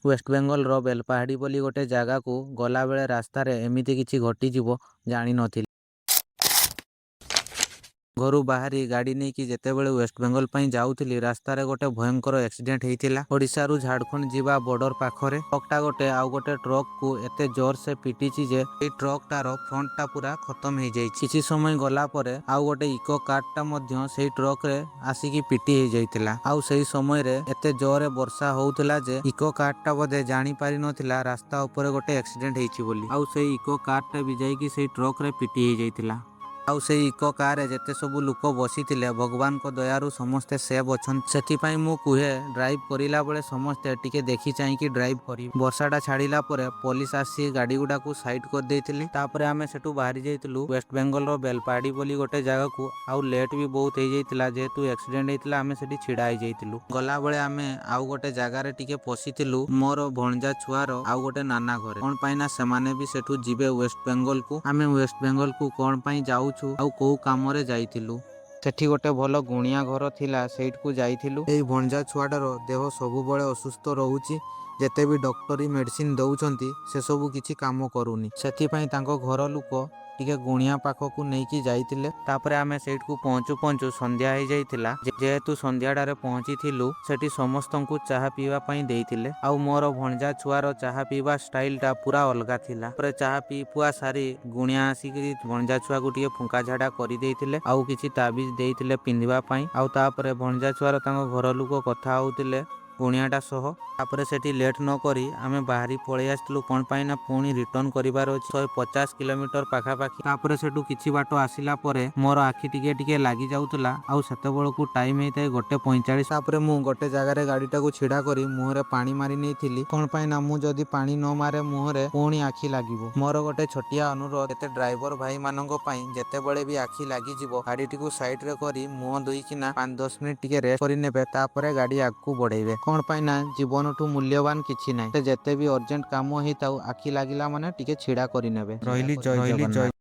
ୱେଷ୍ଟବେଙ୍ଗଲର ବେଲପାହାଡ଼ି ବୋଲି ଗୋଟେ ଜାଗାକୁ ଗଲାବେଳେ ରାସ୍ତାରେ ଏମିତି କିଛି ଘଟିଯିବ ଜାଣିନଥିଲି। ଘରୁ ବାହାରି ଗାଡ଼ି ନେଇକି ଯେତେବେଳେ ୱେଷ୍ଟବେଙ୍ଗଲ ପାଇଁ ଯାଉଥିଲି, ରାସ୍ତାରେ ଗୋଟେ ଭୟଙ୍କର ଆକ୍ସିଡେଣ୍ଟ ହେଇଥିଲା। ଓଡ଼ିଶାରୁ ଝାଡ଼ଖଣ୍ଡ ଯିବା ବର୍ଡର ପାଖରେ ଟ୍ରକଟା ଗୋଟେ ଆଉ ଗୋଟେ ଟ୍ରକକୁ ଏତେ ଜୋର ସେ ପିଟିଛି ଯେ ଏଇ ଟ୍ରକଟାର ଫ୍ରଣ୍ଟଟା ପୁରା ଖତମ ହେଇଯାଇଛି। କିଛି ସମୟ ଗଲା ପରେ ଆଉ ଗୋଟେ ଇକୋ କାରଟା ମଧ୍ୟ ସେଇ ଟ୍ରକରେ ଆସିକି ପିଟି ହେଇଯାଇଥିଲା। ଆଉ ସେଇ ସମୟରେ ଏତେ ଜୋରରେ ବର୍ଷା ହଉଥିଲା ଯେ ଇକୋ କାରଟା ବୋଧେ ଜାଣି ପାରିନଥିଲା ରାସ୍ତା ଉପରେ ଗୋଟେ ଆକ୍ସିଡେଣ୍ଟ ହେଇଛି ବୋଲି। ଆଉ ସେଇ ଇକୋ କାରଟା ବି ଯାଇକି ସେଇ ଟ୍ରକରେ ପିଟି ହେଇଯାଇଥିଲା। ଆଉ ସେଇ ଇକୋ କାରରେ ଯେତେ ସବୁ ଲୋକ ବସିଥିଲେ, ଭଗବାନଙ୍କ ଦୟାରୁ ସମସ୍ତେ ସେଫ୍ ଅଛନ୍ତି। ସେଥିପାଇଁ ମୁଁ କୁହେ, ଡ୍ରାଇଭ୍ କରିଲା ବେଳେ ସମସ୍ତେ ଟିକେ ଦେଖି ଚାହିଁକି ଡ୍ରାଇଭ୍ କରିବେ। ବର୍ଷାଟା ଛାଡ଼ିଲା ପରେ ପୋଲିସ ଆସି ଗାଡ଼ି ଗୁଡ଼ାକୁ ସାଇଡ୍ କରିଦେଇଥିଲେ। ତାପରେ ଆମେ ସେଠୁ ବାହାରି ଯାଇଥିଲୁ ୱେଷ୍ଟବେଙ୍ଗଲର ବେଲପାହାଡ଼ି ବୋଲି ଗୋଟେ ଜାଗାକୁ। ଆଉ ଲେଟ୍ ବି ବହୁତ ହେଇଯାଇଥିଲା, ଯେହେତୁ ଆକ୍ସିଡେଣ୍ଟ ହେଇଥିଲା। ଆମେ ସେଠି ଛିଡ଼ା ହେଇଯାଇଥିଲୁ। ଗଲାବେଳେ ଆମେ ଆଉ ଗୋଟେ ଜାଗାରେ ଟିକେ ପଶିଥିଲୁ, ମୋର ଭଣଜା ଛୁଆର ଆଉ ଗୋଟେ ନାନା ଘରେ। କଣ ପାଇଁ ନା ସେମାନେ ବି ସେଠୁ ଯିବେ ୱେଷ୍ଟବେଙ୍ଗଲକୁ। ଆମେ ୱେଷ୍ଟବେଙ୍ଗଲକୁ କଣ ପାଇଁ ଯାଉଛୁ ଆଉ କୋଉ କାମରେ ଯାଇଥିଲୁ, ସେଠି ଗୋଟେ ଭଲ ଗୁଣିଆ ଘର ଥିଲା, ସେଇଠିକୁ ଯାଇଥିଲୁ। ଏଇ ଭଣଜା ଛୁଆଟାର ଦେହ ସବୁବେଳେ ଅସୁସ୍ଥ ରହୁଛି। ଯେତେ ବି ଡକ୍ଟରୀ ମେଡିସିନ ଦଉଛନ୍ତି, ସେସବୁ କିଛି କାମ କରୁନି। ସେଥିପାଇଁ ତାଙ୍କ ଘର ଲୋକ ଟିକେ ଗୁଣିଆ ପାଖକୁ ନେଇକି ଯାଇଥିଲେ। ତାପରେ ଆମେ ସେଇଠିକୁ ପହଞ୍ଚୁ ପହଞ୍ଚୁ ସନ୍ଧ୍ୟା ହେଇଯାଇଥିଲା। ଯେହେତୁ ସନ୍ଧ୍ୟାଟାରେ ପହଞ୍ଚିଥିଲୁ, ସେଠି ସମସ୍ତଙ୍କୁ ଚାହା ପିଇବା ପାଇଁ ଦେଇଥିଲେ। ଆଉ ମୋର ଭଣଜା ଛୁଆର ଚାହା ପିଇବା ଷ୍ଟାଇଲଟା ପୁରା ଅଲଗା ଥିଲା। ତାପରେ ଚାହା ପିଇ ପୁଆ ସାରି ଗୁଣିଆ ଆସିକିରି ଭଣଜା ଛୁଆକୁ ଟିକେ ଫୁଙ୍କା ଝାଡ଼ା କରିଦେଇଥିଲେ ଆଉ କିଛି ତାବିଜ ଦେଇଥିଲେ ପିନ୍ଧିବା ପାଇଁ। ଆଉ ତାପରେ ଭଣଜା ଛୁଆର ତାଙ୍କ ଘର ଲୋକ କଥା ହଉଥିଲେ ଗୁଣିଆଟା ସହ। ତାପରେ ସେଠି ଲେଟ୍ ନ କରି ଆମେ ବାହାରି ପଳେଇ ଆସିଥିଲୁ। କଣ ପାଇଁ ନା ପୁଣି ରିଟର୍ନ କରିବାର ଅଛି, 150 କିଲୋମିଟର ପାଖାପାଖି। ତାପରେ ସେଠୁ କିଛି ବାଟ ଆସିଲା ପରେ ମୋର ଆଖି ଟିକେ ଟିକେ ଲାଗି ଯାଉଥିଲା। ଆଉ ସେତେବେଳକୁ ଟାଇମ୍ ହେଇଥାଏ 1:45। ତାପରେ ମୁଁ ଗୋଟେ ଜାଗାରେ ଗାଡ଼ିଟାକୁ ଛିଡ଼ା କରି ମୁହଁରେ ପାଣି ମାରି ନେଇଥିଲି। କଣ ପାଇଁ ନା ମୁଁ ଯଦି ପାଣି ନ ମାରେ ମୁହଁରେ, ପୁଣି ଆଖି ଲାଗିବ। ମୋର ଗୋଟେ ଛୋଟିଆ ଅନୁରୋଧ ଯେତେ ଡ୍ରାଇଭର ଭାଇମାନଙ୍କ ପାଇଁ, ଯେତେବେଳେ ବି ଆଖି ଲାଗିଯିବ, ଗାଡ଼ିଟିକୁ ସାଇଡରେ କରି ମୁହଁ ଧୋଇକିନା 5-10 ମିନିଟ୍ ଟିକେ ରେଷ୍ଟ କରିନେବେ, ତାପରେ ଗାଡ଼ି ଆଗକୁ ବଢେଇବେ। କଣ ପାଇଁ ନା ଜୀବନଠୁ ମୂଲ୍ୟବାନ କିଛି ନାହିଁ। ସେ ଯେତେ ବି ଅର୍ଜେଣ୍ଟ କାମ ହେଇଥାଉ, ଆଖି ଲାଗିଲା ମାନେ ଟିକେ ଛିଡ଼ା କରିନେବେ। ରହିଲି, ଜୟ ରହିଲି, ଜଗନ୍ନାଥ। ଜୟ।